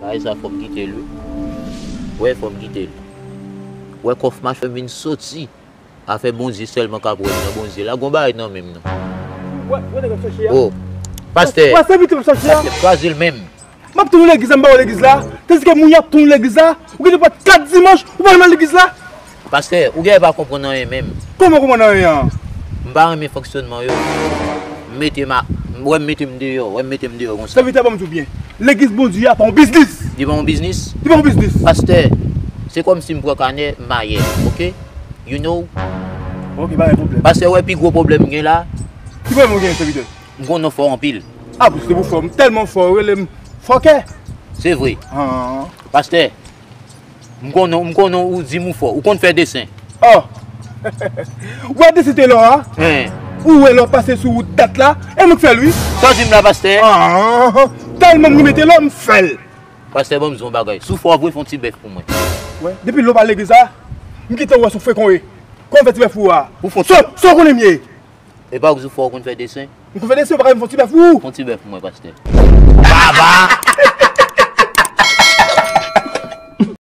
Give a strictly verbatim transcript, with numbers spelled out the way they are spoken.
Ay, sa fò m kite l, wi. Wè, fò m kite l. Wè, kòf mache vin soti. Afè Bondye sèlman k ap wè m nan Bondye la. Gon bagay nan men m nan. Wè, wè nèg ap chache a. Oh, pastè. Wè, se vit ap chache a. Pastè, m kraze l menm. M ap tounen legliz la, m pa wè legliz la. Tandis ke moun y ap tounen legliz la, ou gen de fwa kat dimanch, ou pa janm al legliz la. Pastè, ou gen pa konprann anyen menm. Kòman konprann anyen an? M pa renmen fonksyònman yo. M mete m a, wè m mete m deyò, wè m mete m deyò konsa. Sèvitè, ban m di w byen. Legliz Bondye a pa yon biznis. Li pa yon biznis? Li pa yon biznis. Pastè, se kòmsi m pran kanè, m mayè, oke? You know? Ok, pa gen pwoblèm. Pastè, wè pi gwo pwoblèm m gen la. Ki pwoblèm ou gen, sèvitè? M konn ou fò anpil. Ah, se pou fò. M tèlman fò, yo rele m fòkè. Se vre. Ah. Pastè, m konnen, m konnen ou di m ou fò. Ou konn fè desen. Oh! Ou wè desen telò a? Hein. Ou wè lè w pase sou wout dat la? E mwen k fè l, wi. Sa w di m la, pastè? Ah, tèlman m renmen telò, m fè l. Pastè, ban m di w yon bagay. Si w fò vre, fè yon ti bèf pou mwen. Wè, depi lè w pa legliz la, m kite w wè si w frekan w ye. Kòman fè ti bèf pou ou a? Ou fè yon ti... Sa, sa w konnen m ye? E pa w di w fò, ou konn fè desen? M konn fè desen, ou pa ka fè yon ti bèf pou ou? Fè yon ti bèf pou mwen, pastè. Baba!